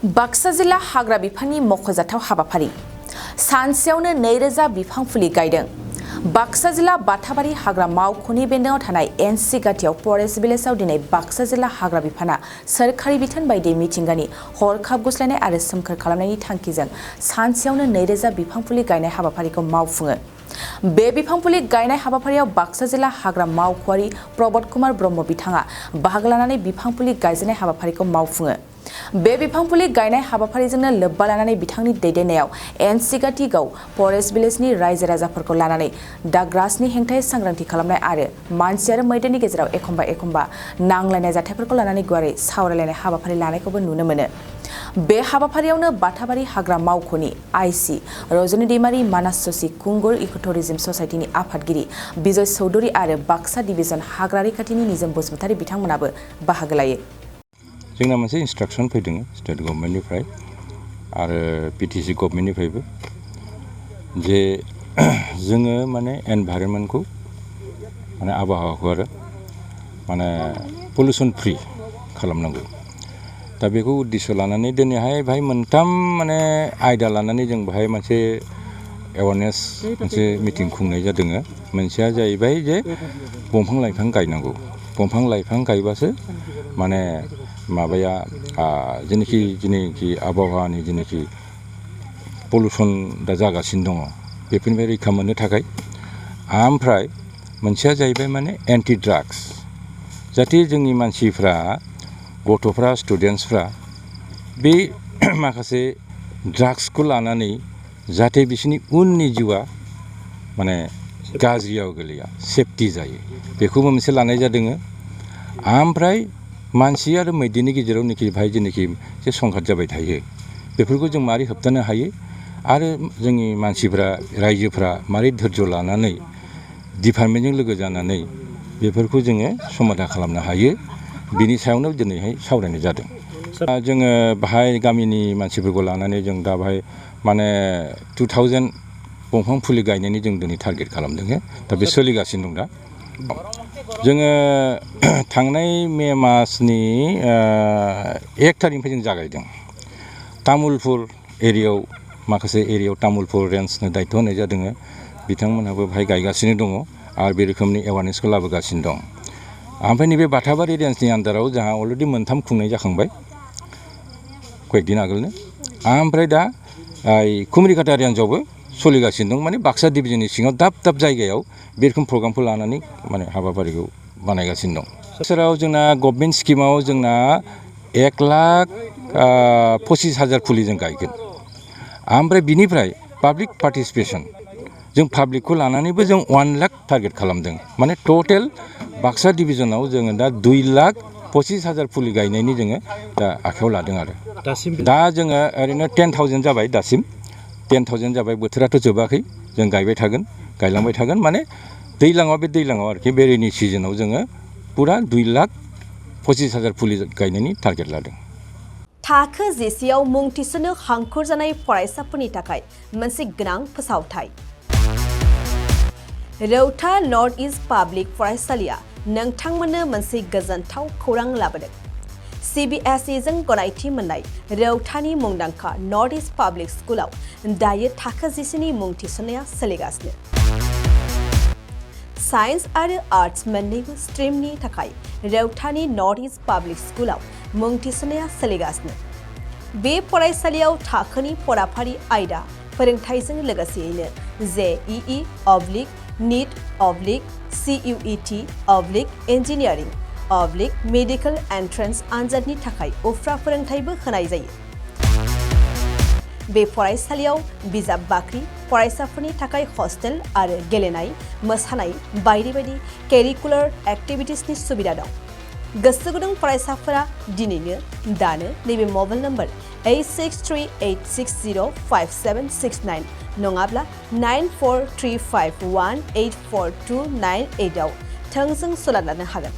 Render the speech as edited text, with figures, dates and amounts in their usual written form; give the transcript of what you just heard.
बाक्सा जिल्ला हाग्रा बिफाननि मख'जाथाव हाबाफारि सानसेयावनो 2000 बिफां फुलि गायदों। बाक्सा जिल्ला बाथाबारि हाग्रा मावख'नि बेन्दोङाव थानाय एनसि गाटियाव फरेस्ट भिलेजाव दिनै बाक्सा जिल्ला हाग्रा बिफाना सोरखारि बिथोन बायदि मिथिंगानि हरखाब गुस्लायनाय आरो सोमखोर खालामनायनि थांखिजों सानसेयावनो 2000 बिफां फुलि गायनाय हाबाफारिखौ मावफुङो। बे बिफां फुलि गायनाय हाबाफारियाव बाक्सा जिल्ला हाग्रा मावख'आरि प्रबद कुमार ब्रह्म बिथाङा बाहागो लानानै बिफां फुलि गायजेननाय हाबाफारिखौ मावफुङो। बे बिफां फुलि गायनाय हाबाफारिजोंनो लोब्बा लानानै बिथांनि दैदेननायाव एनसि गाटिगाव फरेस्ट भिलेजनि रायजो राजाफोरखौ लानानै दाग्रासनि हेंथायै सांग्रांथि खालामनाय आरो मानसि आरो मैदेरनि गेजेराव एखम्बा नांलायनाय जाथायफोरखौ लानानै गुवारै सावरायलायनाय हाबाफारि लानायखौबो नुनो मोनो। बे हाबाफारियावनो बाथाबारि हाग्रा मावख'नि आइसि रजनी दैमारी, मानास ससि कुंगुर इकोटुरिज्म ससाइटिनि आफादगिरि बिजय चौधुरी आरो बाक्सा डिभिजन हाग्रा रैखाथिनि निजोम बसुमतारी बिथांमोनाबो बाहागो लायो। जोंना मोनसे इन्सट्राक्सन फैदों स्टेट गभर्नमेन्टनिफ्राय आरो पिटिसि गभर्नमेन्टनिफ्रायबो जे जोङो माने एनभाइरनमेन्टखौ माने आबहावाखौ आरो माने पलिउसन फ्रि खालामनांगौ। दा बेखौ उद्देश्य लानानै दिनैहाय बाहाय मोनथाम माने आयदा लानानै जों बाहाय मोनसे एवारनेस मोनसे मिटिं खुंनाय जादों। मोनसेया जाहैबाय जे दंफां लाइफां गायनांगौ। दंफां लाइफां गायबासो माने माबाया जेनेखि आबहावानि जेनेखि पलिउसन दा जागासिनो दङ बेफोरनिफ्राय रैखा मोननो थाखाय। ओमफ्राय मोनसेया जाहैबाय माने एन्टि ड्राग्स, जाहाथे जोंनि मानसिफ्रा गथ'फ्रा स्टुडेन्टसफ्रा बे माखासे ड्राग्सखौ लानानै जाहाथे बिसोरनि उननि जिउआ माने गाज्रियाव गोलैया, सेफटि जायो, बेखौबो मोनसे लानाय जादों। ओमफ्राय मानसि आरो मैदेरनि गेजेराव जेनेखि जे संघात जाबाय थायो बेफोरखौ जों मारै होबथानो हायो आरो जोंनि मानसिफ्रा रायजोफ्रा मारै धैर्य लानानै डिपार्टमेन्टजों लोगो जानानै बेफोरखौ जोङो समाधान खालामनो हायो, बिनि सायावनो दिनैहाय सावरायनाय जादों। जोङो बाहाय गामिनि मानसिफोरखौ लानानै जों दा बाहाय माने 2000 दंफां फुलि गायनायनि जों दिनै टारगेट खालामदों। दा बे सोलिगासिनो दं। दा जोङो थांनाय मे मासनि 1 थारिखनिफ्राय जों जागायदों। तामुलपुर एरियायाव माखासे एरियायाव तामुलपुर रेन्जनो दायथ' होनाय जादों। बिथांमोनहाबो बाहाय गायगासिनो दङ आरो बे रोखोमनि एवारनेसखौ लाबोगासिनो दं। ओमफ्राय नैबे बाथाबारि रेन्जनि आन्दाराव जोंहा अलरेडि मोनथाम खुंनाय जाखांबाय कয়েকদিন आगोलनो। ओमफ्राय दा कुमरिकाटा रेन्जआवबो सोलिगासिनो दं। माने बाक्सा डिभिजननि सिङाव दाब दाब जायगायाव बे रोखोम प्रग्रामखौ लानानै माने हाबाफारिखौ बानायगासिनो दं। बोसोराव जोंना गभर्नमेन्ट स्किमाव जोंना 1,25,000 फुलि जों गायगोन। ओमफ्राय बिनिफ्राय पाब्लिक पार्टिसिपेसन जों पाब्लिकखौ लानानैबो जों 1 लाख टारगेट खालामदों। माने टटेल बाक्सा डिभिजनाव जोङो दा 2,25,000 फुलि गायनायनि जोङो दा आखायाव लादों आरो दा जोङो ओरैनो 10,000 जाबाय। दासिम 10,000 जाबाय। बोथोराथ' जोबाखै, जों गायबाय थागोन, गायलांबाय थागोन। माने दैज्लाङाव आरोखि बे रेनि सिजनाव जोङो पुरा 2,25,000 फुलि गायनायनि टारगेट लादों। थाखो जिसेआव मुं थिसननो हांखुर जानाय फरायसाफोरनि थाखाय मोनसे गोनां फोसावथाय। रौता नर्थ इस्ट पाब्लिक फरायसालिया नोंथांमोननो मोनसे गोजोनथाव खौरां लाबोदों। CBSE जों गनायथि मोननाय रौतानि मुंदांखा नर्थ इस्ट पाब्लिक स्कुलाव दायो थाखो जिसेनि मुं थिसननाया सोलिगासिनो। साइन्स आरो आर्ट्स मोन्नैबो स्ट्रिमनि थाखाय रौतानि नर्थ इस्ट पाब्लिक स्कुलाव मुं थिसननाया सोलिगासिनो। बे फरायसालियाव थाखोनि फराफारि आयदा फोरोंथाइजों लोगोसेयैनो JEE, NEET, CUET, engineering, medical entrance आनजादनि थाखाय उफ्रा फोरोंथाइबो होनाय जायो। बे फरायसालियाव बिजाब बाख्रि, फरायसाफोरनि थाखाय हस्टेल आरो गेलेनाय, मोसानाय बायदि केरिकुलार एक्टिभिटिसनि सुबिदा दं। गोसो गुदुं फरायसाफोरा दिनैनो दानो नैबे मबाइल नम्बर 8638605769 नङाब्ला 9435184298 आव थोंजों सोलोंनो हागोन।